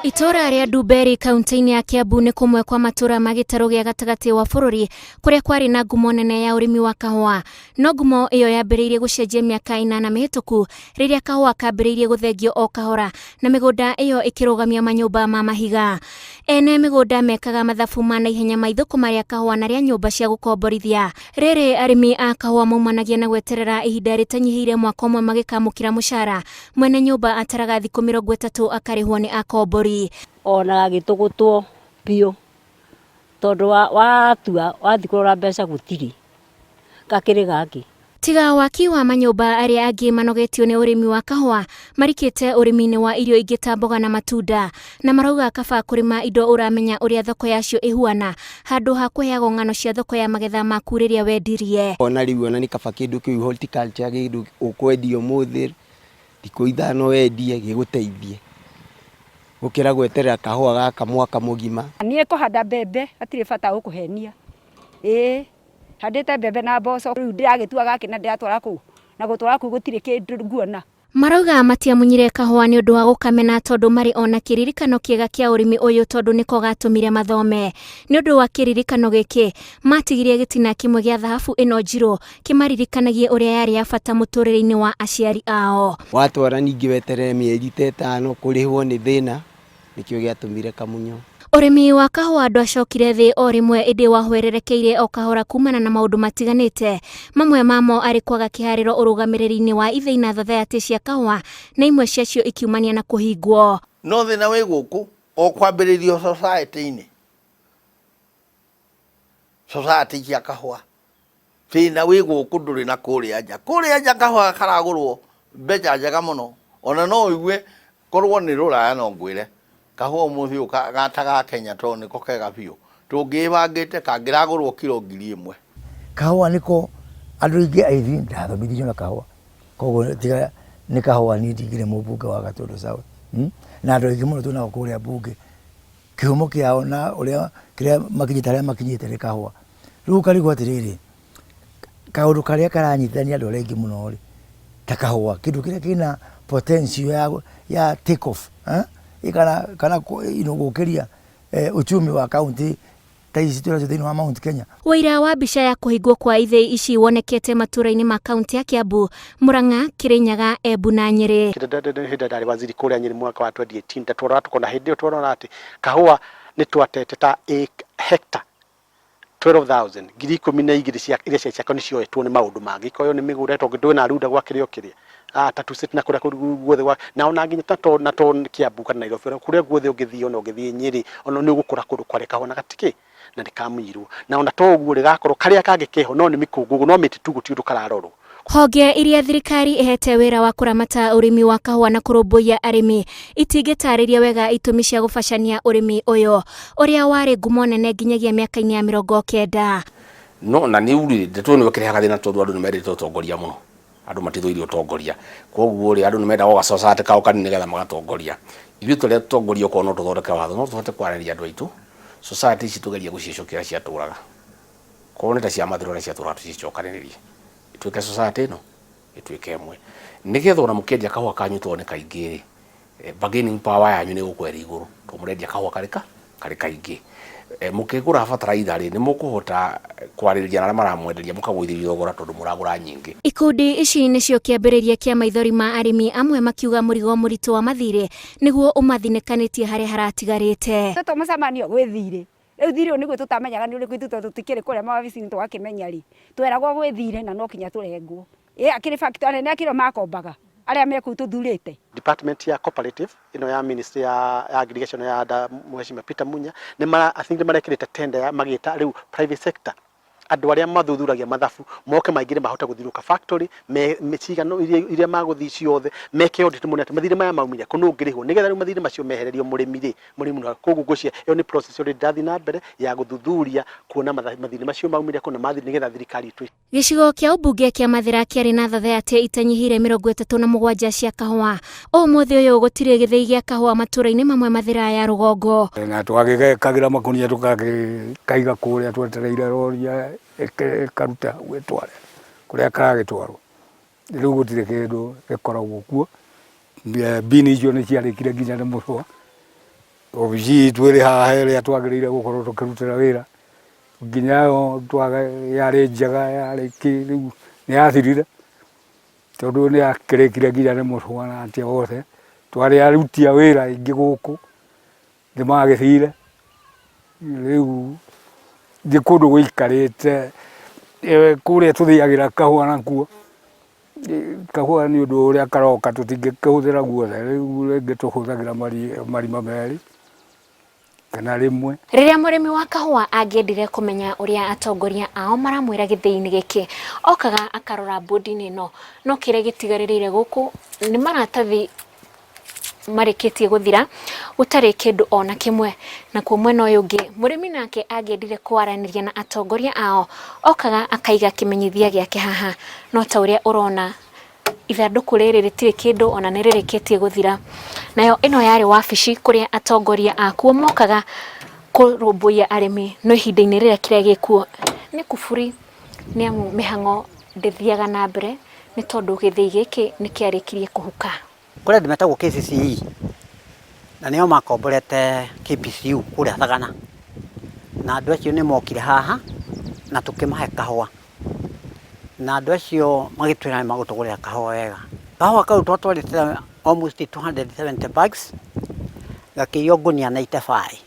Itũũra rĩa Ndumberi kaunti-inĩ ya Kiambu nĩ kũmwe kwa matũũra ma gĩtarũ gĩa gatagatĩ wa bũrũri kũrĩa kwarĩ na ngumo nene ya ũrĩmi wa kahũa. No ngumo ĩyo yambĩrĩirie gũcenjia mĩaka ĩnana mĩhĩtũku rĩrĩa kahũa kambĩrĩirie gũthengio o kahora na mĩgũnda ĩyo ĩkĩrũgamia manyũmba ma mahiga. Ene mĩgũnda mekaga mathabu ma naihenya ma ithũkũma rĩa kahũa na rĩa nyũmba cia gũkomborithia. Rĩrĩ arĩmi a kahũa maumanagia na gweterera ihinda rĩtanyihĩire mwaka ũmwe magĩkamũkĩra mũcara. Mwene nyũmba ataraga thikũ 30 akarĩhwo nĩ akombori. Ona gagĩtũgũtwo biũ tondũ watua wathiĩ kũrora mbeca gũtirĩ, gakĩrĩ gakĩ. Tiga waki wa manyũmba arĩa angĩ manogetio nĩ ũrĩmi wa kahũa marikĩte ũrĩmi-inĩ wa irio ingĩ ta mboga na matunda na marauga kaba kũrĩma indo ũramenya ũrĩa thoko yacio ĩhuana handũ ha kũheagwo ng'ano cia thoko ya magetha maku rĩrĩa wendirie. Ona rĩu ona nĩ kaba kĩndũ kĩu horticulture kĩndũ ũkwendia ũmũthĩ thikũ 5 wendie gĩgũteithie gũkĩra gweterera kahũa gaka mwaka mũgima. Niĩ kũhanda mbembe hatirĩ bata ũkũhenia, ĩĩ handĩte mbembe na mboco rĩu ndĩragĩtua gakĩ na ndĩratwara kũu na gũtwara kũu gũtirĩ kĩndũ nguona. Marauga matiamunyire kahũa nĩ ũndũ wa gũkamena tondũ marĩ ona kĩririkano kĩega kĩa ũrĩmi ũyũ tondũ nĩko gatũmire mathome. Nĩ ũndũ wa kĩririkano gĩkĩ matigirie gĩtina kĩmwe gĩa thahabu ĩno njirũ kĩmaririkanagie ũrĩa yarĩ ya bata mũtũrĩre-inĩ wa aciari ao. Watwara ningĩ weterere mĩeri ta 5 kũrĩhwo nĩ thĩna, nĩkĩo gĩatũmire kamunyo. Ũrĩmi wa kahũa ndwacokire thĩ o rĩmwe ĩndĩ wahwererekeire o kahora kumana na maũndũ matiganĩte. Mamwe mamo arĩ kwaga kĩharĩro ũrũgamĩrĩri-inĩ wa ithĩi na thathayatĩ cia kahũa na imwe ciacio ikiumania na kũhingwo. No thĩna wĩ gũkũ o kwambĩrĩrio society-inĩ, society cia kahũa. Thĩna wĩ gũkũ ndũrĩ na kũrĩa nja. Kũrĩa nja kahũa karagũrwo mbeca njega mũno. Ona no ũigue korwo nĩ rũraya no ngwĩre kahũa ũmũthĩ ũyũ ta ga Kenya tondũ nĩko kega biũ. Tũngĩĩbangĩte kangĩragũrwo kiro 1000. Kahũa nĩko andũ aingĩ aithĩ ndathomithirio na kahũa. Koguo tiga nĩ kahũa niĩ ndingĩrĩ mũmbunge wa Gatũndũ South. Na andũ aingĩ mũno twĩnao kũrĩa mbunge kĩhumo kĩao na ũrĩa kĩrĩa makinyĩte harĩa makinyĩte nĩ kahũa. Rĩu ũkarigwo atĩrĩrĩ, kaũndũ karĩa karanyitithania andũ arĩa aingĩ mũno rĩ, ta kahũa, kĩndũ kĩrĩa kĩna potential ya take off, kana you know, gũkĩria uchumi wa kaunti ta ici twĩnacio thĩinĩ wa Mount Kenya. Ũira wa mbica ya kũhingwo kwa ithĩi ici wonekete matũũra-inĩ ma kaunti ya Kiambu, Murang'a, Kirinyaga, Embu na Nyĩrĩ. Hĩndĩ ĩrĩa ndarĩ waziri kũrĩa Nyĩrĩ mwaka wa 2018 ndatwaraga tũkona hĩndĩ ĩyo twarora atĩ kahũa nĩ twatete ta hectare 12,000 12,000 cia iria ciarĩ ciakwa nĩ cioetwo nĩ maũndũ mangĩ ikoywo nĩ mĩgũnda tondũ ndwĩna runda gwakĩrĩ o kĩrĩa Tatu na kũrĩa guothe gwa na ona nginya ta to na to Kiambu kana Nairobi ona kũrĩa guothe ũngĩthiĩ ona ũngĩthiĩ Nyĩrĩ ona nĩ ũgũkora kũndũ kwarĩ kahũa na gatikĩ na nĩ kamunyirwo na ona to ũguo rĩ gakorwo karĩa kangĩ keho no nĩ mĩkũngũgũ no mĩtĩ tu gũtirĩ ũndũ kararorwo. Honge iria thirikari ĩhete wĩra wa kũramata ũrĩmi wa kahũa na kũrũmbũiya arĩmi itingĩtarĩria wega itũmi cia gũbacania ũrĩmi ũyũ ũrĩa warĩ ngumo nene nginyagia mĩaka-inĩ ya 90. No na nĩ rĩ ndeto ĩno ĩkĩrehaga thĩna tondũ andũ nĩ mendete ũtongoria mũno, andũ matithũire ũtongoria, koguo rĩ andũ nĩ mendaga gacocate kao kanini nĩgetha magatongoria. Ithuĩ tũrĩa tũtongoria okorwo no tũthondeke watho no tũhote kwarĩria andũ aitũ, society ici tũgerie gũciĩcokia ciatũraga. Korwo nĩ ta cia Mathĩra ũrĩa ciatũraga tũcicokanĩrĩrie ituĩke society ĩno ĩtuĩke ĩmwe, nĩgetha ona mũkĩendia kahũa kanyu tondũ nĩ kaingĩ rĩ, bargaining power yanyu nĩ ĩgũkorwo ĩrĩ igũrũ tondũ mũrendia kahũa karĩ ka karĩ kaingĩ. Mũkĩgũra bataraitha rĩ, nĩ mũkũhota kwarĩrĩria na arĩa maramwenderia mũkagũithĩrio thogora tondũ mũragũra nyingĩ. Ikundi ici nĩcio kĩambĩrĩria kĩa maithori ma arĩmi amwe makiuga mũrigo mũritũ wa mathirĩ nĩguo ũmathinĩkanĩtie harĩa haratigarĩte. Twetwo mũcemanio gwĩ thirĩ, rĩu thirĩ ũyũ nĩguo tũtamenyaga nĩ ũrĩkũ ithuĩ tondũ tũtikĩrĩ kũrĩa mawabici-inĩ tũgakĩmenya rĩ, tweragwo gwĩ thirĩ na no kinya tũrengwo. Ĩ akĩrĩ factory anene akĩrĩ o makombaga arĩa me kũu tũthurĩte. Department ya cooperative ĩno ya ministry ya irrigation ya under Mheshimiwa Peter Munya nĩ mara I think nĩ marekĩrĩte tender ya magĩta rĩu private sector andũ arĩa mathuthuragia mathabu moke maingĩre mahote gũthiũrũrũka factory me cigano iria magũthiĩ ciothe meke audit mone atĩ mathirĩ maya maumire kũ nũ ũngĩrĩhwo nĩgetha rĩu mathirĩ macio mehererio mũrĩmi rĩ mũrĩmi no koguo ngwĩciria ĩyo nĩ process already ĩrathiĩ na mbere ya gũthuthuria kuona mathirĩ macio maumire kũ na mathirĩ nĩgetha thirikari ĩtue. Gĩcigo kĩa ũmbunge kĩa Mathĩra kĩarĩ na thathayatĩ itanyihĩire 37 cia kahũa. Ũmũthĩ ũyũ gũtirĩ gĩthĩi gĩa kahũa matũũra-inĩ mamwe Mathĩra ya rũgongo. Na twagĩgekagĩra makũnia tũgakĩkaiga kũrĩa twetereire rori ĩkaruta hau ĩtware kũrĩa karagĩtwarwo. Rĩu gũtirĩ kĩndũ gĩkoragwo kuo. Mbini icio nĩ ciarĩkire nginya nĩ mũthũa. Obici itũ ĩrĩ haha ĩrĩa twagĩrĩire gũkorwo tũkĩrutĩra wĩra nginya yo yarĩ njega yarĩ kĩ rĩu nĩ yathirire tondũ nĩ yakĩrĩkire nginya nĩ mũcũa na atĩa wothe. Twarĩ aruti a wĩra aingĩ gũkũ nĩ magĩthire rĩu nĩ kũndũ gũikarĩte kũrĩa tũthiagĩra kahũa nakuo Kahũa nĩ ũndũ ũrĩa karoka tũtingĩkĩhũthĩra guothe, rĩu rĩngĩ tũhũthagĩra marima merĩ kana rĩmwe. Rĩrĩa mũrĩmi wa kahũa angĩendire kũmenya ũrĩa atongoria ao maramwĩra gĩthĩi-inĩ gĩkĩ, okaga akarora mbũndi-inĩ ĩno, no kĩrĩa gĩtigarĩrĩire gũkũ nĩ maratathi marĩkĩtie gũthira gũtarĩ kĩndũ ona kĩmwe. Nakuo mwena ũyũ ũngĩ mũrĩmi nake angĩendire kwaranĩria na atongoria ao okaga akaiga kĩmenyithia gĩake haha, no ta ũrĩa ũrona ithandũkũ rĩrĩ rĩtirĩ kĩndũ ona nĩ rĩrĩkĩtie gũthira. Nayo ĩno yarĩ wabici kũrĩa atongoria akuo mokaga kũrũmbũiya arĩmi, no ihinda-inĩ rĩrĩa kĩrĩa gĩkuo nĩ kuburi nĩ amu mĩhang'o ndĩthiaga na mbere nĩ tondũ gĩthĩi gĩkĩ nĩ kĩarĩkirie kũhuka. Kũrĩ andũ metagwo KCCE na nĩo makomborete KPCU kũrĩa Thagana, na andũ acio nĩ mokire haha na tũkĩmahe kahũa, na andũ acio magĩtwĩra nĩ magũtũgũrĩra kahũa wega. Kahũa kau twatwarĩte almost 270 bags, gakĩiywo ngũnia 95.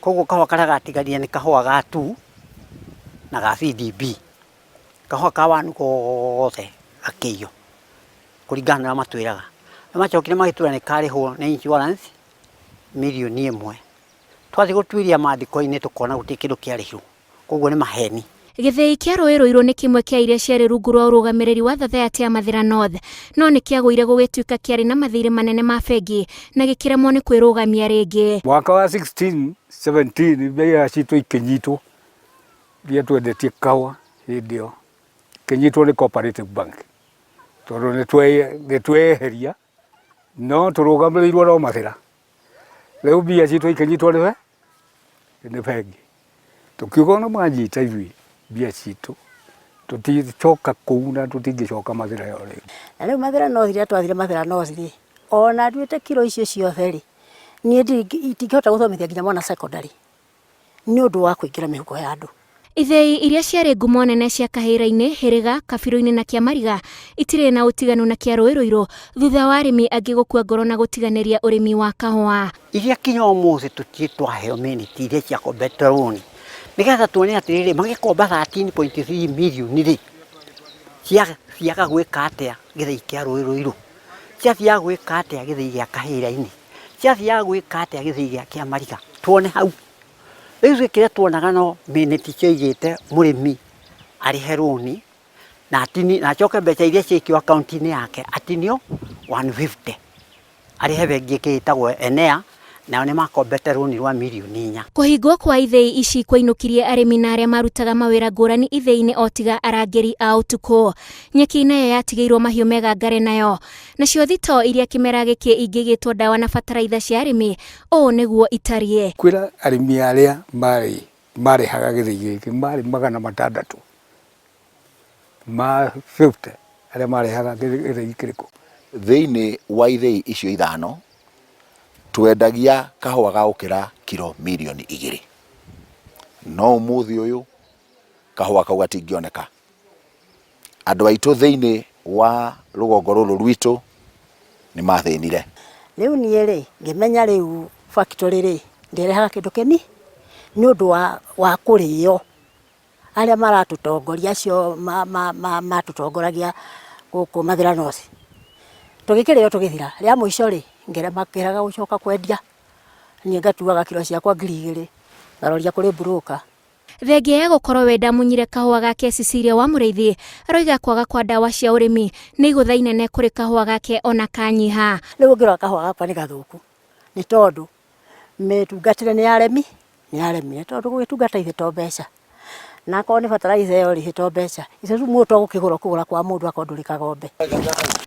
Koguo kahũa karĩa gatigarire nĩ kahũa ga 2 na ga CDB. Kahũa ka 1 gothe gakĩiywo. kũringana na ũrĩa matwĩraga. Nĩ macokire magĩtwĩra nĩ karĩhwo nĩ insurance mirioni ĩmwe. Twathiĩ gũtuĩria mandĩko-inĩ tũkona gũtirĩ kĩndũ kĩarĩhirwo, koguo nĩ maheni. Gĩthĩi kĩa Rũĩ Rũirũ nĩ kĩmwe kĩa iria ciarĩ rungu rwa ũrũgamĩrĩri wa Thathayatĩ ya Mathĩra North, no nĩ kĩagũire gũgĩtuĩka kĩarĩ na mathiirĩ manene ma bengi na gĩkĩremwo nĩ kwĩrũgamia rĩngĩ. Mwaka wa 16 17 mbia citũ ikĩnyitwo iria twendetie kahũa hĩndĩ ĩyo, ikĩnyitwo nĩ Cooperative Bank. Tondũ nĩ tweyeheria no tũrũgamĩrĩirwo no Mathĩra. Rĩu mbia citũ ikĩnyitwo nĩ nĩ bengi. Tũkiuga ona manyita ithuĩ mbia citũ tũticoka kũu na tũtingĩcoka Mathĩra ĩyo rĩngĩ. Na rĩu Mathĩra North rĩrĩa twathire Mathĩra North rĩ, ona nduĩte kiro icio ciothe rĩ, niĩ ndingĩhota gũthomithia nginya mwana secondary. nĩ ũndũ wa kũingĩra mĩhuko ya andũ. Ithĩi iria ciarĩ ngumo nene cia Kahĩra-inĩ, Hĩrĩga, Kabirũ-inĩ na Kĩamariga itirĩ na ũtiganu na kĩa Rũĩ Rũirũ thutha wa arĩmi angĩ gũkua ngoro na gũtiganĩria ũrĩmi wa kahũa. Iria kinya ũmũthĩ tũtirĩ twaheo minute iria ciakombete rũni nĩgetha tuone atĩrĩrĩ magĩkomba 13.3 million rĩ ciathiaga gwĩka atĩa gĩthĩi kĩa Rũĩ Rũirũ, ciathiaga gwĩka atĩa gĩthĩi gĩa Kahĩra-inĩ. Ciathiaga gwĩka atĩa gĩthĩi gĩa Kĩamariga? Tuone hau. Rĩu ithuĩ kĩrĩa tuonaga no minute cioigĩte mũrĩmi arĩhe rũni na atini na acoke mbeca iria ciaikio akaunti-inĩ yake atinio 150 arĩhe bengi ĩngĩ ĩtagwo Enea nao nĩ makombete rũni rwa mirioni inya. Kũhingwo kwa ithĩi ici kwainũkirie arĩmi na arĩa marutaga mawĩra ngũrani ithĩi-inĩ o tiga arangĩri a ũtukũ. Nyeki nayo yatigĩirwo mahiũ megangare nayo. Nacio thitoo iria kĩmera gĩkĩ ingĩgĩtwo ndawa na bataraitha cia arĩmi, ũũ nĩguo itariĩ. Kwĩra arĩmi arĩa marĩ marĩhaga gĩthĩi gĩkĩ marĩ 650 arĩa marĩhaga gĩthĩi kĩrĩkũ. Thĩinĩ wa ithĩi icio ithano, twendagia kahũa ga gũkĩra kiro mirioni igĩrĩ. No ũmũthĩ ũyũ kahũa kau gatingĩoneka. Andũ aitũ thĩinĩ wa rũgongo rũrũ rwitũ nĩ mathĩnire. Rĩu niĩ rĩ, ngĩmenya rĩu factory rĩ, ndĩrehaga kĩndũ kĩni, nĩ ũndũ wa wa kũrĩo. Arĩa maratũtongoria acio matũtongoragia gũkũ Mathĩra North, tũgĩkĩrĩo tũgĩthira. Rĩa mũico rĩ, ngĩrema ngĩrega gũcoka kwendia, niĩ ngatuaga kiro ciakwa 2000, ngaroria kũrĩ broker. Thengia ya gũkorwo we ndamunyire kahũa gake Cecilia wa Mũrĩithi aroiga kwaga kwa ndawa cia ũrĩmi nĩ igũtha inene kũrĩ kahũa gake ona kanyiha. Rĩu ũngĩrora kahũa gakwa nĩ gathũku nĩ tondũ mĩtungatĩre nĩ yaremi nĩ yaremire tondũ gũgĩtungata ithe to mbeca na akorwo nĩ bataraitha ĩyo rĩ to mbeca ithe rĩu mũndũ to gũkĩgũra ũkũgũra kwa mũndũ akorwo ndũrĩ kagombe.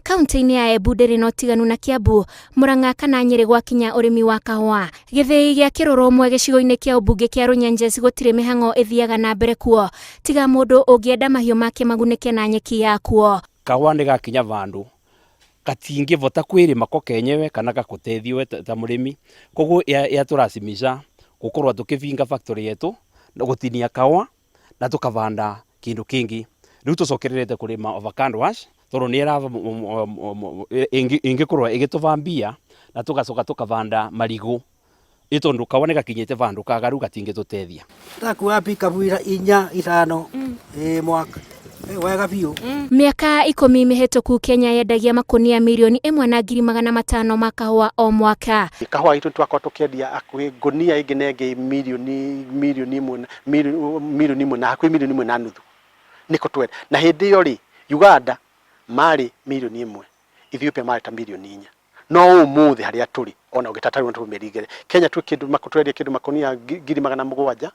Kauntĩ-inĩ ya Embu ndĩrĩ na ũtiganu na Kiambu, Murang'a kana Nyĩrĩ gwakinya ũrĩmi wa kahũa. Gĩthĩi gĩa Kĩrũrũmwe gĩcigo-inĩ kĩa ũmbunge kĩa Runyenjes gũtirĩ mĩhang'o ĩthiaga na mbere kuo tiga mũndũ ũngĩenda mahiũ make magunĩke na nyeki yakuo. Kahũa nĩ gakinya vandũ Gatingĩvota kwĩrĩma ko kenyewe kana gakũteithie we ta mũrĩmi. Koguo yatũracimisha gũkorwo tũkĩvinga factory yetu na gũtinia kahũa na tũkavanda kĩndũ kĩngĩ. Rĩu tũcokererete kũrĩma avocado wash tondũ nĩ ĩngĩkorwo ĩgĩtũva mbia na tũgacoka tũkavanda marigũ. Ĩ tondũ kahũa nĩ gakinyĩte vandũ kagaru gatingĩtũtethia. Ndakuaga pikabu inya ithano ĩ mwaka wega biũ. Mĩaka 10 mĩhĩtũku Kenya yendagia makũnia mirioni 1,500,000 ma kahũa o mwaka. Kahũa gitũ twakorwo tũkĩendia hakuhĩ ngũnia ĩngĩ na ĩngĩ mirioni mirioni ĩmwe mirioni ĩmwe na hakuhĩ mirioni ĩmwe na nuthu nĩko twenda. Na hĩndĩ ĩyo rĩ Uganda marĩ mirioni 1, Ethiopia marĩ ta mirioni 4. No ũmũthĩ harĩa tũrĩ ona ũngĩtata rĩu tũmĩringere Kenya twĩ kĩndũ tũrendia kĩndũ makũnia 700,000,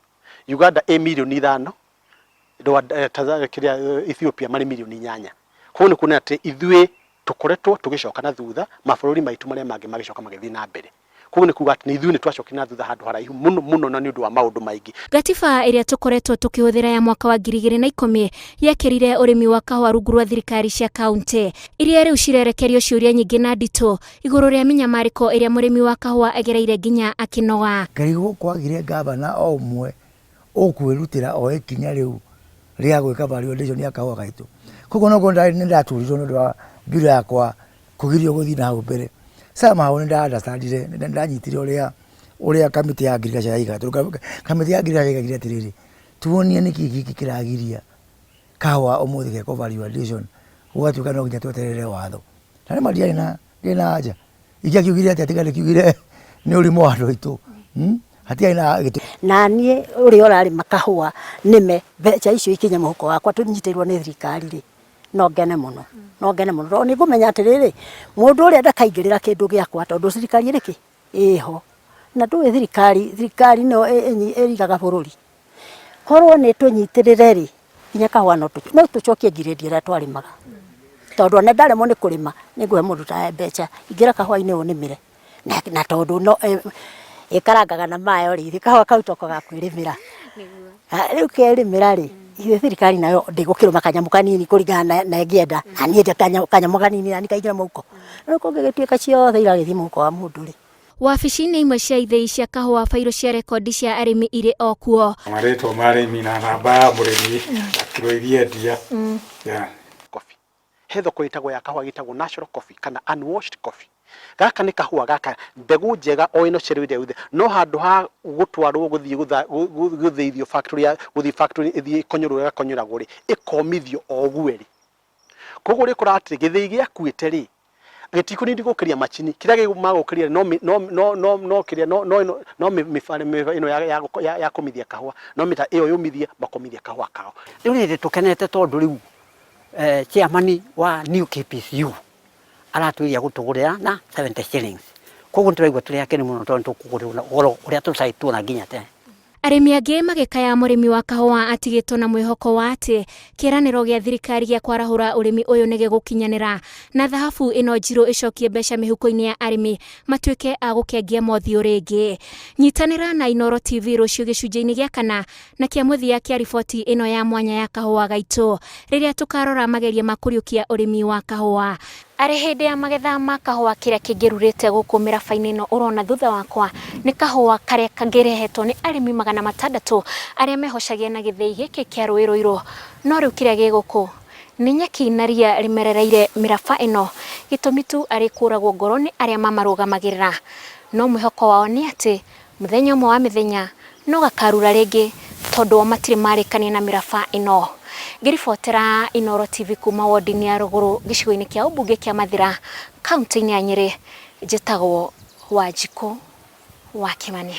Uganda ĩ mirioni 5, Rwanda, Tanzania, kĩrĩa Ethiopia marĩ mirioni 8. Koguo nĩ kuona atĩ ithuĩ tũkoretwo tũgĩcoka na thutha, mabũrũri maitũ marĩa mangĩ magĩcoka magĩthiĩ na mbere. Koguo nĩ kuga atĩ ithuĩ nĩ twacokire na thutha handũ haraihu mũno mũno na nĩ ũndũ wa maũndũ maingĩ. Gatiba ĩrĩa tũkoretwo tũkĩhũthĩra ya mwaka wa 2010 yekĩrire ũrĩmi wa kahũa rungu rwa thirikari cia kaunti iria rĩu cirerekerio ciũria nyingĩ na nditũ igũrũ rĩa mĩnyamarĩko ĩrĩa mũrĩmi wa kahũa agereire nginya akĩnoga. Ngarigwo kwagire ngavana o ũmwe ũkwĩrutĩra oe ikinya rĩu rĩa gwĩka value addition ya kahũa gaitũ. Koguo no korwo nĩ ndaturirwo nĩ ũndũ wa mbirũ yakwa kũgirio gũthiĩ na hau mbere. Somehow nĩ nda understandire, nĩ ndanyitire ũrĩa ũrĩa kamĩtĩ ya ngirigaca yaigaga. Tondũ kamĩtĩ ya ngirigaca yaigire atĩrĩrĩ, tuonie nĩkĩ gĩkĩ kĩragiria kahũa ũmũthĩ gekwo value addition gũgatuĩka no nginya tweterere watho. Na nĩma ndiarĩ na ndiarĩ na anja. Ingĩakiugire atĩa tiga ndĩkiugire nĩ ũrimũ wa andũ aitũ. Hatiarĩ na gĩtũmi. Na niĩ ũrĩa ũrarĩma kahũa nĩme mbeca icio ikinye mũhuko wakwa tũnyitĩrĩirwo nĩ thirikari rĩ, no ngene mũno, no ngene mũno tondũ nĩ ngũmenya atĩrĩrĩ, mũndũ ũrĩa ndakaingĩrĩra kĩndũ gĩakwa tondũ thirikari ĩrĩ kĩ? Ĩho. Na ndũĩ thirikari, thirikari nĩyo ĩrigaga bũrũri. Korwo nĩ tũnyitĩrĩre rĩ, nginya kahũa no tũcokie ngirĩndi ĩrĩa twarĩmaga. Tondũ ona ndaremwo nĩ kũrĩma, nĩ ngũhe mũndũ tawe mbeca, ingĩra kahũa-inĩ ũnĩmĩre. Na tondũ no ĩkarangaga na mayo rĩ, githĩ kahũa kau toko ga kwĩrĩmĩra. Rĩu kerĩmĩra rĩ, ithuĩ thirikari nayo ndĩgũkĩrũma kanyamũ kanini kũringana na ĩngĩenda, na niĩ kanyamũ kanini nani kaingĩra mũhuko. Rĩu kũngĩgĩtuĩka ciothe iragĩthiĩ mũhuko wa mũndũ rĩ. Wabici-inĩ imwe cia ithĩi cia kahũa bairũ cia rekondi cia arĩmi irĩ o kuo. Marĩtwa ma arĩmi na namba ya mũrĩmi na kiro iria endia. Yeah. Coffee. He thoko ĩtagwo ya kahũa gĩtagwo natural coffee kana unwashed coffee. Gaka nĩ kahũa gaka mbegũ njega o ĩno cherry ĩrĩa yothe no handũ ha gũtwarwo gũthiĩ gũthĩithio factory ya gũthiĩ factory ĩthiĩ ĩkonyorwo ĩgakonyoragwo rĩ, ĩkomithio o ũguo ĩrĩ. Koguo ũrĩkora atĩ gĩthĩi gĩakuĩte rĩ, gĩtikũnindi gũkĩria macini, kĩrĩa magũkĩria no no no no no kĩrĩa no no ĩno no mĩbare ĩno ya ya ya ya kũmithia kahũa, no mĩta ĩyo yũmithie makomithia kahũa kao. Rĩu nĩ tũkenete tondũ rĩu chairman wa New KPCU aratwĩria gũtũgũrĩra na 70 shillings. Koguo nĩ tũraigua tũrĩ akenu mũno tondũ nĩ tũkũgũrĩrwo na goro ũrĩa tũtarĩ tuona nginya tene. Arĩmi angĩ magĩkaya mũrĩmi wa kahũa atigĩtwo na mwĩhoko wa atĩ kĩĩranĩro gĩa thirikari gĩa kwarahũra ũrĩmi ũyũ nĩ gĩgũkinyanĩra na thahabu ĩno njirũ ĩcokie mbeca mĩhuko-inĩ ya arĩmi matuĩke a gũkengia mothiũ rĩngĩ. Nyitanĩra na Inooro TV rũciũ gĩcunjĩ-inĩ gĩa kana na kĩa mũthia kĩa riboti ĩno ya mwanya ya kahũa gaitũ rĩrĩa tũkarora mageria ma kũriũkia ũrĩmi wa kahũa. Arĩ hĩndĩ ya magetha ma kahũa kĩrĩa kĩngĩrurĩte gũkũ mĩraba-inĩ ĩno ũrona thutha wakwa nĩ kahũa karĩa kangĩrehetwo nĩ arĩmi 600 arĩa mehocagia na gĩthĩi gĩkĩ kĩa rũĩ Rũirũ. No rĩu kĩrĩa gĩ gũkũ nĩ nyeki na ria rĩmerereire mĩraba ĩno, gĩtũmi tu arĩ kũragwo ngoro nĩ arĩa mamarũgamagĩrĩra. No mwĩhoko wao nĩ atĩ Mũthenya ũmwe wa mĩthenya no gakarura rĩngĩ tondũ o matirĩ marĩkania na mĩraba ĩno. Ngĩribotera Inooro TV kuma wodi-inĩ ya Rũgũrũ gĩcigo-inĩ kĩa ũmbunge kĩa Mathĩra kaunti-inĩ ya Nyĩrĩ, njĩtagwo Wanjikũ wa Kĩmani.